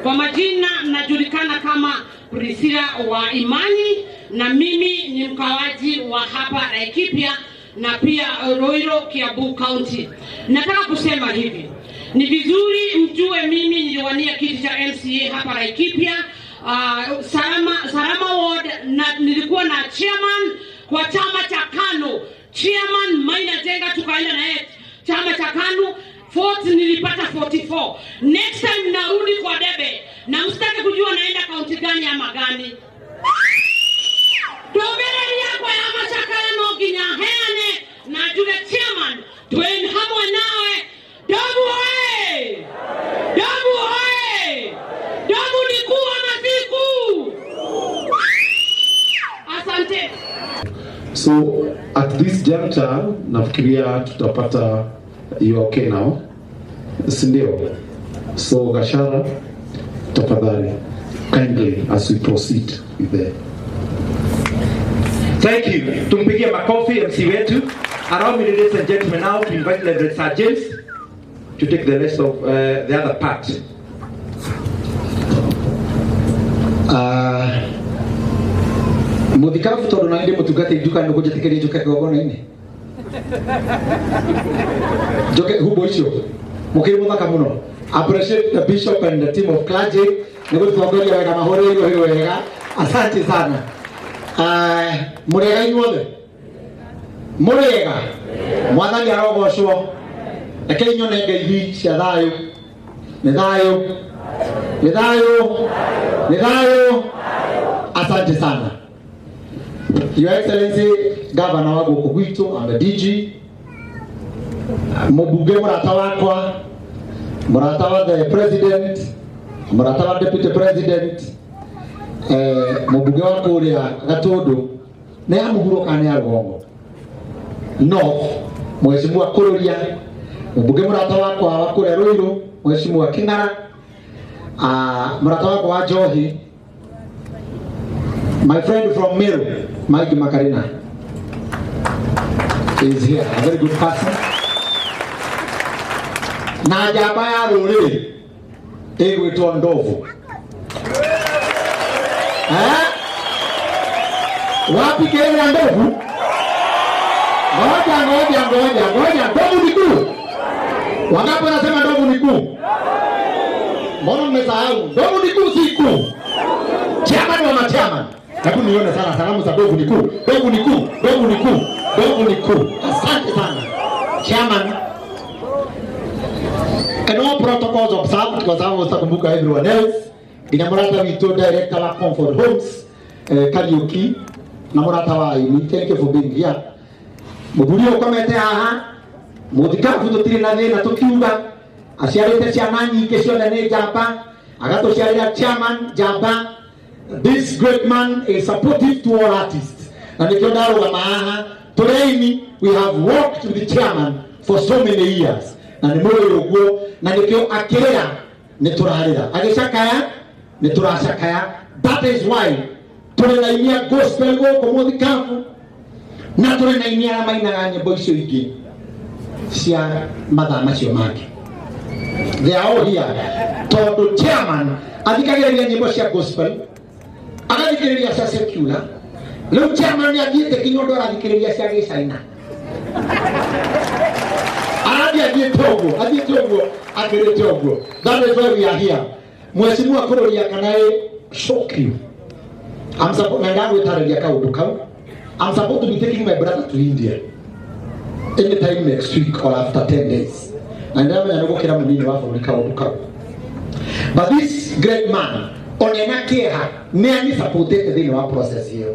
Kwa majina najulikana kama Priscilla wa Imani na mimi ni mkawaji wa hapa Laikipia na pia Ruiru, Kiambu County. Nataka kusema hivi, ni vizuri mjue mimi niliwania kiti cha MCA hapa Laikipia, Salama Ward, na nilikuwa na chairman kwa chama cha KANU, Chairman Maina Jenga, tukaenda na yeye chama cha KANU. Fourth nilipata 44. Next time narudi kwa debe na msitake kujua naenda kaunti gani ama gani. Ndũmĩrĩri yakwa ya macakaya no nginya heane na njuge chairman twĩ hamwe nawe. Ndovu oye! Ndovu oye! Ndovu ni kuu ama si kuu? Asante. So at this juncture nafikiria tutapata, you are okay now, si ndio? So Gashara, tafadhali, kindly, as we proceed with the Thank you. Tumpigie makofi MC wetu. Allow me, ladies and gentlemen, now to invite Reverend Sir James to take the rest of the other part. Muthikabu tondu na ndi mutungati njuka nä gå njä tä kä ria njuke kĩgongona-inĩ njoke humbo icio mũkĩrĩ mũthaka mũno. Appreciate the bishop and the team of clergy nĩ gũtongoria wega, mahũrĩirwo wega, asante sana. Mũrĩega inyuothe, mũrĩega, mwathani arogocwo. Rekei nyone ngeithi cia thayũ. Nĩ thayũ, nĩ thayũ, nĩ thayũ, asante sana. Your Excellency Governor wa gũkũ gwitũ and the DG, mũmbunge mũrata wakwa, mũrata wa the president, mũrata wa deputy president, mũmbunge wa kũrĩa Gatũndũ, nĩ ya mũhuro kana nĩ ya rũgongo north, mheshimiwa Kururia, mũmbunge mũrata wakwa wa kũrĩa Ruiru, mheshimiwa King'ara, mũrata wakwa wa Njohi, my friend from Meru, Mike Makarina, is here, a very good person. Na njamba ya rũrĩrĩ ĩgwĩtwo Ndovu. Eh? Wapi kelele ya ndovu? Ngoja, ngoja, ngoja, ngoja. Ndovu ni kuu. Wangapi wanasema ndovu ni kuu? Mbona mmesahau? Ndovu ni kuu, si kuu? Chairman wa machairman. Hebu nione sana salamu za ndovu ni kuu. Ndovu ni kuu, ndovu ni kuu, ndovu ni kuu. Asante sana. Chairman. And all protocols observed kwa sababu utakumbuka everyone else. Nginya mũrata witũ director wa Comfort Homes, Kariuki, na mũrata wa Aini, thank you for being here. Mũthuri ũyũ ũkomete haha mũthikabu, tũtirĩ na thĩna tũkiuga aciarĩte ciana nyingĩ, ciothe nĩ njamba, agatũciarĩra chairman njamba. This great man is supportive to all artists na nĩkĩo ndarũgama haha. Tũrĩ aini, we have worked with the chairman for so many years na nĩ mũĩ ũguo, na nĩkĩo akĩrĩra nĩ tũrarĩra, agĩcakaya nĩ tũracakaya. That is why tũrĩ na inia gospel gũkũ mũthikabu na tũrĩ na inia arĩa mainaga nyĩmbo icio ingĩ cia mathaa macio mangĩ. They are all here tondũ chairman athikagĩrĩria nyĩmbo cia gospel, agathikĩrĩria cia secular. Rĩu chairman nĩ athiĩte kinya ũndũ arathikĩrĩria cia gĩcaina, arathiĩ athiĩte ũguo, athiĩte ũguo, akĩrĩte ũguo. That is why we are here. Mheshimiwa Kururia, kana I shock you? I'm supposed, na ndagwĩtarĩria kaũndũ kau, I'm supposed to be taking my brother to India anytime next week or after 10 days, na ndĩramenya nĩ gũkĩra mũnini wa bũrũri kaũndũ kau, but this great man ona ena kĩeha nĩ anisupportete thĩinĩ wa process ĩyo,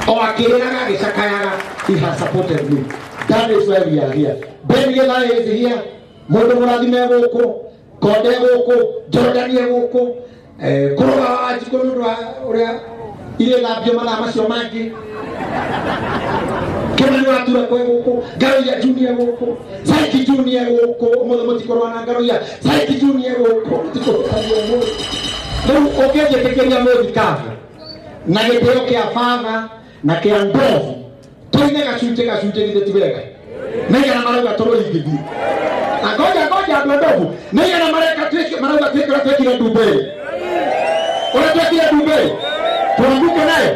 o akĩrĩraga, agĩcakayaga, he has supported me. That is why we are here. Ben Githae is here, mũndũ mũrathime gũkũ, Konde gũkũ, Jordan e gũkũ, kũrũga wa Wanjikũ nĩ ũndũ wa ũrĩa irĩ thambio mathaa macio mangĩ, Kimani watura kwe gũkũ, Ngaroia Junior gũkũ, Saiki Junior gũkũ, ũmũthĩ mũtikũrũa na Ngaroia, Saiki Junior gũkũ, mũtikũhĩtania ũmũthĩ. Rĩu ũngĩnjĩtĩkĩria, mũthikabu, na gĩtĩo kĩa baba na kĩa ndovu, tũine gacunjĩ gacunjĩ, githĩ ti wega? Nĩ igana marauga tũrũigithie. Na ngoja ngoja andũ a Ndovu. Nĩ igana mareka twĩke marauga twĩke ũrĩa twĩkire Dubai. Ũrĩa twĩkire Dubai. Tuanguke nayo.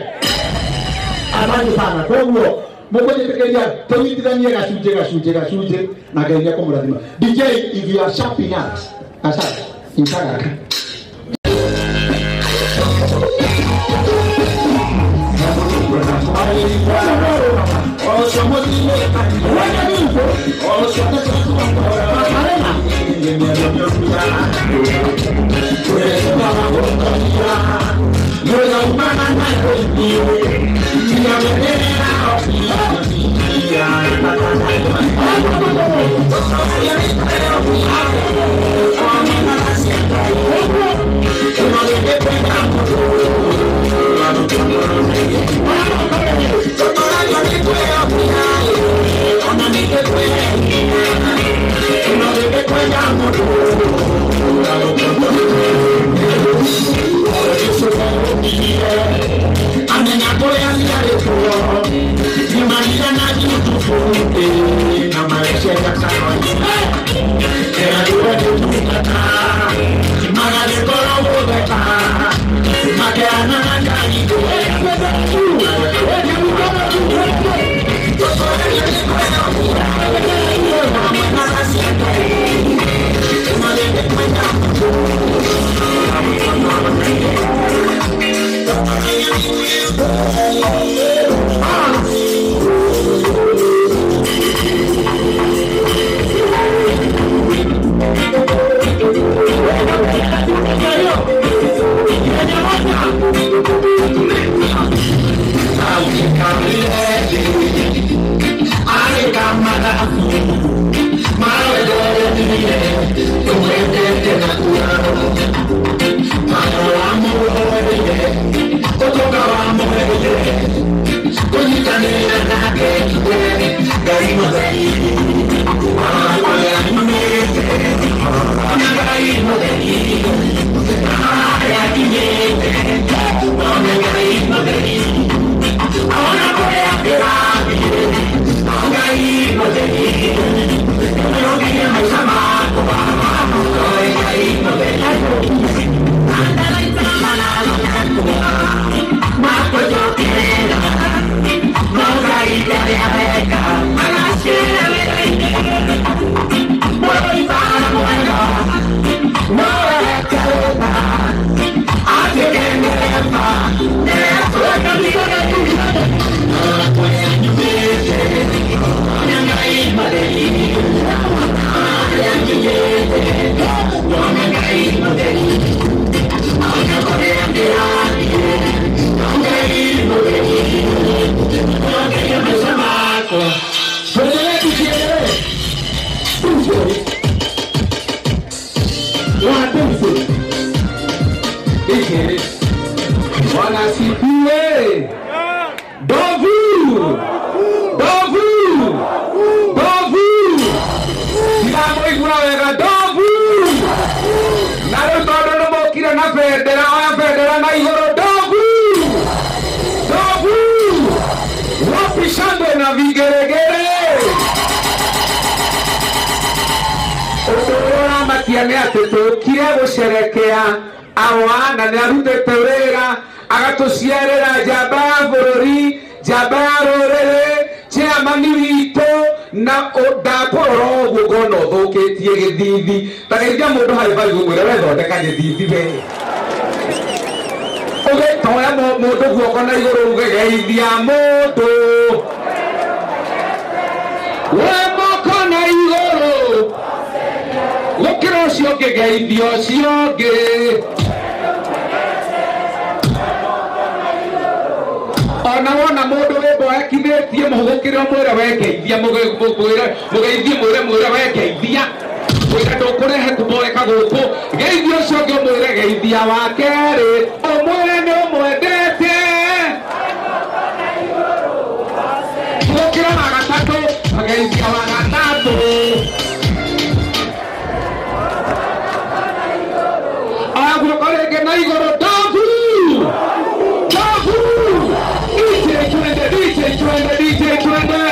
Asante sana. Koguo mũkũnjĩtĩkĩria tũnyitithanie gacunjĩ gacunjĩ gacunjĩ na Ngai nĩ ekũmũrathima. DJ, if you are sharp enough, asante. Itagaka. Tuendelee tusiendelee? Wapenzi. Bwana asifiwe. Ndovu! Ndovu! Ndovu! Ndamũigua wega Ndovu! Na rĩu tondũ nĩmũkire na bendera, oya bendera na igũrũ Ndovu! Ndovu! Wapi shangwe na vigeregere? Ũndũ ũrĩa ũramakia nĩ atĩ tũkire gũcerekea awa na nĩ arutĩte wĩra agatũciarĩra njamba ya bũrũri, njamba ya rũrĩrĩ, chairman witũ na ndakũrora ũguo ngona ũthũkĩtie gĩthithi. Ta geithia mũndũ harĩ bari ũmwĩre we thondeka gĩthithi we. Ũgĩtoya mũndũ guoko na igũrũ uge geithia mũndũ. We moko na igũrũ. Gũkĩra ũcio ũngĩ geithia ũcio ũngĩ. Ona wona mũndũ wĩ mboekithĩtie mũhũgũkĩre ũmwĩre we ngeithia, mũgeithie mwĩre mwĩre we ngeithia. Mwĩre ndũkũrehe kũmboeka gũkũ. Geithia ũcio ũngĩ ũmwĩre geithia wa kerĩ, ũmwĩre nĩ ũmwendete. Gũkĩra wa gatatũ, geithia wa gatatũ. Oya guoko rĩngĩ na igũrũ, Ndovu! Ndovu! DJ twende, DJ twende, DJ twende.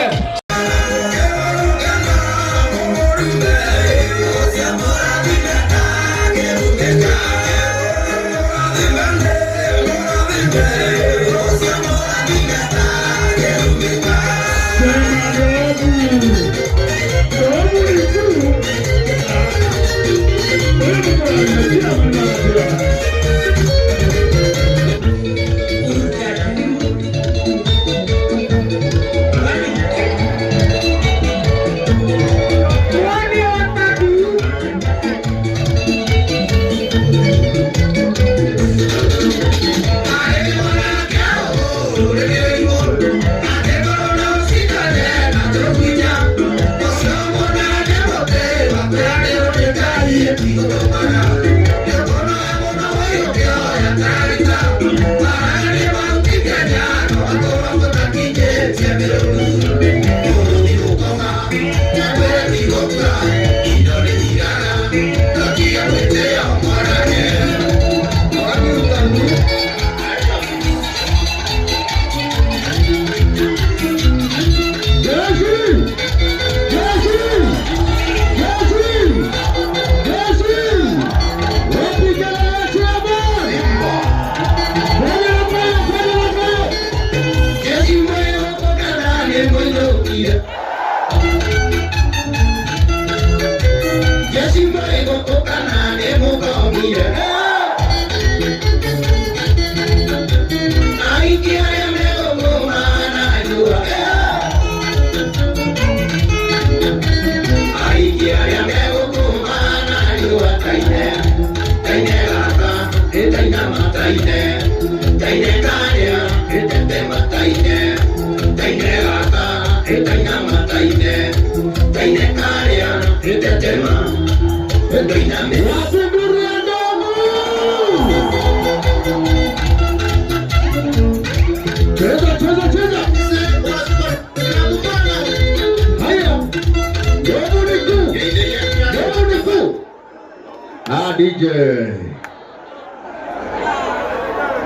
Ah, DJ.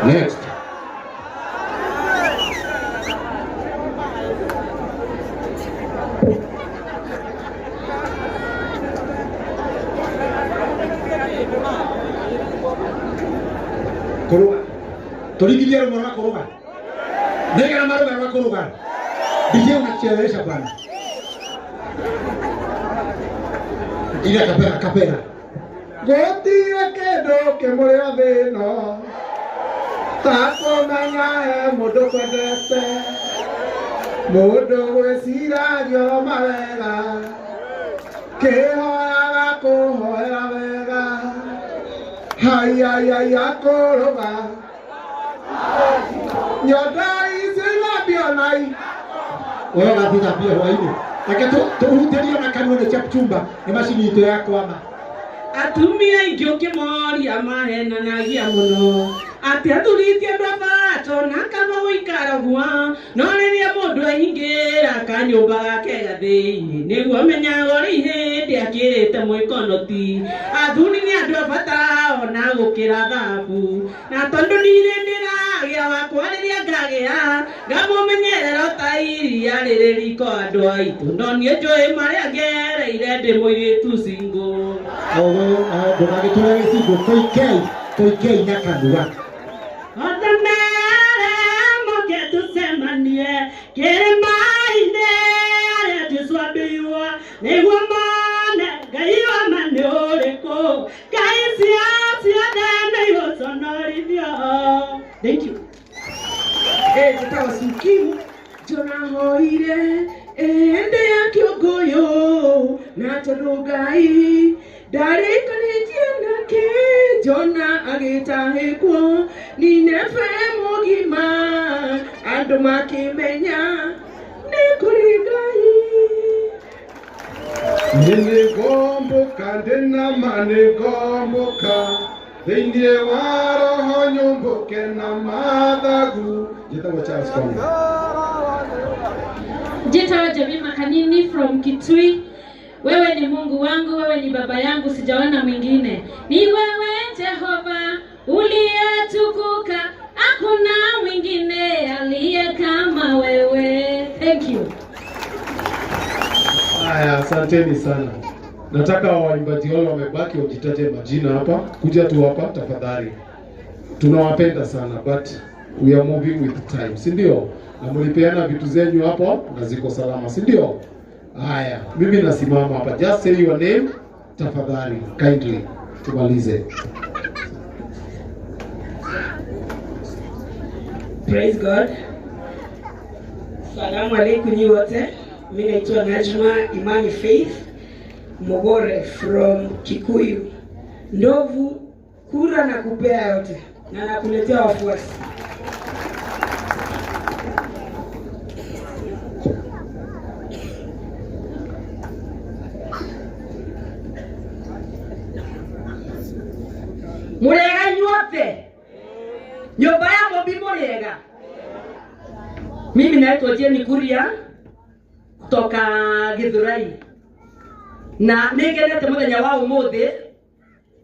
Next. Kuruga. Tuligilia rumora kuruga. Nega maruga rwa kuruga. DJ unachelewesha bwana. Ile kapera kapera. Gũtirĩ kĩndũ kĩmũrĩ thĩ ĩno ta kũmenya he mũndũ kwendete, mũndũ gwĩciragia o mawega, kĩhoyaga kũhoera wega, haiaiaia kũrũga nyondo ici thambio nai. Wewe ũgathambia hwainĩ, reke tũhutĩrie na kanua nĩ Chepchumba nĩ macini itũ ya kwama. Atumia aingĩ ũkĩmoria mahenanagia mũno atĩ athurĩtie andũ a bato na kaba gũikara ũguo, no rĩrĩa mũndũ aingĩra kanyũmba gake gathĩinĩ nĩguo amenyaga ũrĩa ihĩndĩ akĩrĩte mwĩkonoti. Athuri nĩ andũ a bata ona gũkĩra thabu, na tondũ ndirĩ ndĩragĩa wakwa rĩrĩa ngagĩa ngamũmenyerera ta iria rĩrĩ riko andũ aitũ, no niĩ njũĩ marĩa ngereire ndĩ mũirĩtu single. Ndũgagĩtũre gĩcingũ tũikei tũikei na kanua. Othe moke tũcemanie kĩrĩma-inĩ harĩa Jesũ ambĩirwo, nĩguo mone Ngai wa ma nĩ ũrĩkũ, Ngai ciao ciothe nĩ igũconorithio. Thank you. Njĩtagwo Sikimu njonahoire ĩndĩ ya kĩũngũyũ na tondũ Ngai ndarĩkanĩtie nake Jona agĩtahĩkwo Nineve mũgima andũ makĩmenya nĩ kũrĩ Ngai. Nĩngomboka ndĩna ma nĩngomboka thĩinĩ wa roho nyũmbũke na mathagu. Njĩtagwo Charles Kongo. Njĩtagwo Jemima Kanini from Kitui. Wewe ni Mungu wangu, wewe ni baba yangu, sijaona mwingine. Ni wewe Jehova uliyetukuka, hakuna mwingine aliye kama wewe. Thank you. Haya, asanteni sana. Nataka waimbaji wale wamebaki wajitaje majina hapa. Kuja tu hapa tafadhali. Tunawapenda sana but we are moving with time, si ndio? Na mlipeana vitu zenyu hapo na ziko salama, si ndio? Haya, mimi nasimama hapa. Just say your name tafadhali, kindly. Tumalize. Praise God. Salamu alaikum nyi wote. Mimi naitwa Najma Imani Faith Mogore from Kikuyu. Ndovu kura na kupea yote na nakuletea wafuasi. Murega nyote. Nyumba ya Mobi murega. Mimi Naitwa Jane Kuria kutoka Githurai. Na nĩngenete mũthenya wa ũmũthĩ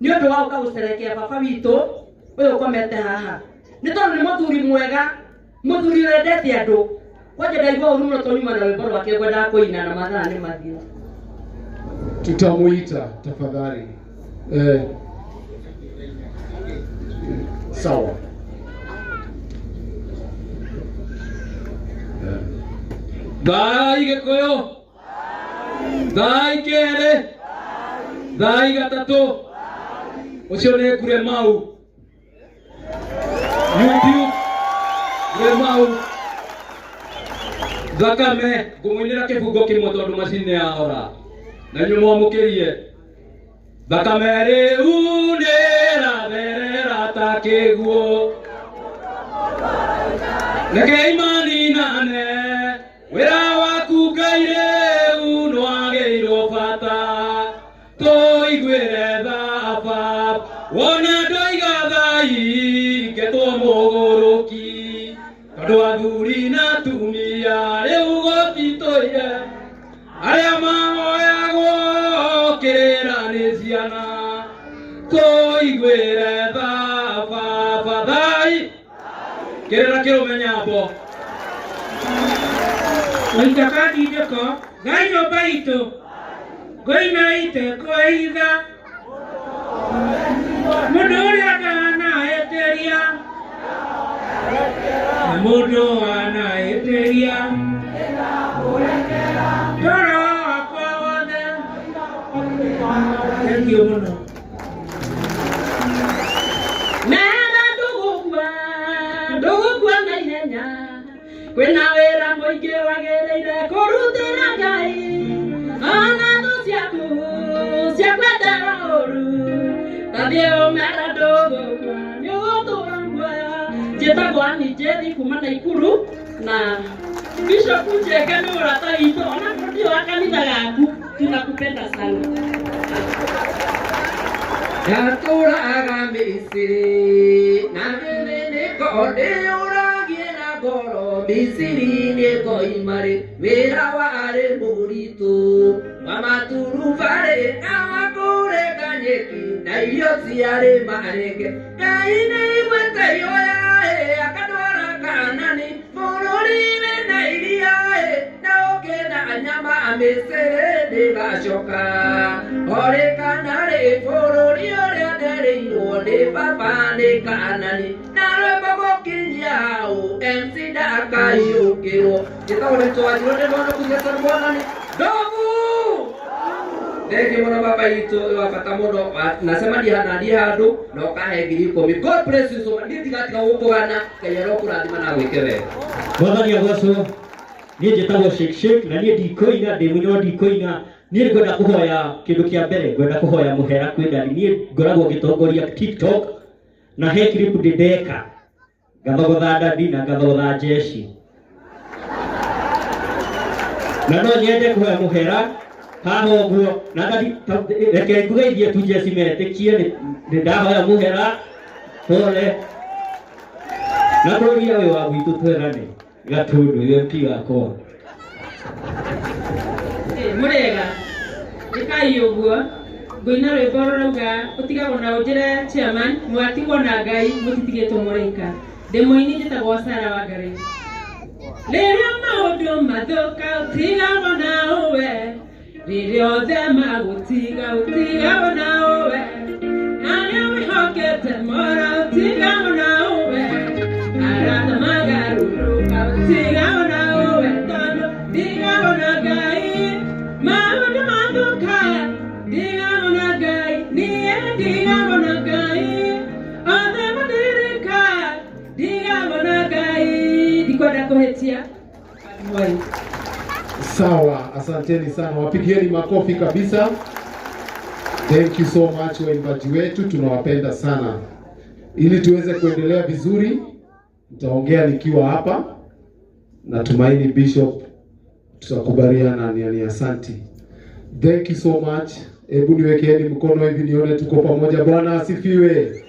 nĩ ũndũ wa gũka gũcerekea baba witũ ũyũ ũkomete haha. Nĩ tondũ nĩ mũthuri mwega, mũthuri wendete andũ. Kwanja ndaigua ũru mũno tondũ nyuma na rwĩmbo rwake ngwendaga kũina na mathaa nĩ mathiru. Tutamuita tafadhali. Sawa. Thai Gikuyu, thai keri, thai gatatu, ucio ni Ngure Mau. YouTube Ngure Mau. Thakame ngumuinira kibungo kimwe tondu macini yahora na inyuĩ mwamũkĩrie. Thakame rĩu nĩĩratherera ta kĩguũ, reke imaninane wĩra waku Ngai rĩu nĩwagĩirwo bata, tũiguĩre tha baba, wona ndoiga thai ngetwo mũgũrũki, tondũ athuri na atumia rĩu gũtitũire, arĩa mahoyagwo kĩrĩra nĩ ciana, tũiguĩre tha baba, thai kĩrĩra kĩrũme nyambo. Waitaka ndindĩko ngai nyũmba itũ ngũina itekwĩitha mũndũ ũrĩa ndanahĩtĩria na mũndũ wanahĩtĩria toro wakwa wothe. Thank you mũno. Mera ndũgũkua, ndũgũkua na ihenya, kwĩna wĩra mũingĩ wagĩrĩire kũrutĩra Ngai, ona thũ ciaku ciakwendera ũru, tathiĩ ũmere ndũgũkua nĩũgũtũra muoyo. Njĩtagwo Ann Njeri kuma Naikuru na Bishop Njenga nĩ mũrata witũ, ona ndio wa kanitha gaku, tunakupenda sana. Ndatũraga Misiri na rĩrĩ nĩko ndĩũragie na ngoro, Misiri nĩkoima rĩ wĩra warĩ mũritũ wa maturubarĩ na wa kũrenga nyeki na irio ciarĩ marenge. Ngai nĩaiguĩte ihoya ĩ akandwara Kanani bũrũri wĩna iria ĩ na ũkĩ na nyama, Misiri ndĩgacoka orĩ kana rĩ bũrũri ũrĩa nderĩirwo nĩ baba nĩ Kanani. Na rwĩmbo gũkinyia hau MC ndakaiũkĩrwo. Njĩtagwo nĩ Twanjirwo nĩ mwana kuja mwathani ndovu. Thank you mũno baba itũ wa bata mũno. Nasema ndiĩ handũ na ũkahe 10,000. God bless you so much. Niĩ ndigatiga gũkũgana, Ngai arokũrathima na agwĩke wega. Mwathani agocwo. Niĩ njĩtagwo Shake Shake na niĩ ndikũina, ndĩ mũini no ndikũina. Niĩ ngwenda kũhoya kĩndũ kĩa mbere, ngwenda kũhoya mũhera kwĩ Ngai. Niĩ ngoragwo ngĩtongoria TikTok na he clip ndĩ ndeka ngathogotha ndadi na ngathogotha jeshi, na no nyende kũhoya mũhera haha ũguo na ndadi, reke ngugeithie tu jeshi metĩkie nĩ ndahoya mũhera, pole. Na kũria ũyũ wa gwitũ twerane Gatundu MP wakwa. Mũrĩega ĩkai ũguo ngũina rwĩmbo rũrauga ũtigagwo na ũnjĩre chairman mwatigwo na Ngai mũtitigĩtwo mũraika. Ndĩ mũini njĩtagwo Sarah Wangari. Rĩrĩa maũndũ mathũka ũtigagwo na ũwe, rĩrĩa othe magũtiga ũtigagwo na ũwe, arĩa wĩhokete mora ũtigagwo na ũwe, arata magarũrũka ũtigagwo na ũwe, tondũ ndigagwo na Ngai maũndũ mathũka, ndigagwo na Ngai niĩ, ndigagwo na Ngai othe madirika, ndigagwo na Ngai ndikwenda kũhĩtia. Sawa, asanteni sana, wapigieni makofi kabisa. Thank you so much waimbaji wetu, tunawapenda sana. Ili tuweze kuendelea vizuri, nitaongea nikiwa hapa. Natumaini Bishop tutakubaliana ni asanti. Thank you so much. Hebu niwekeeni mkono hivi nione tuko pamoja. Bwana asifiwe.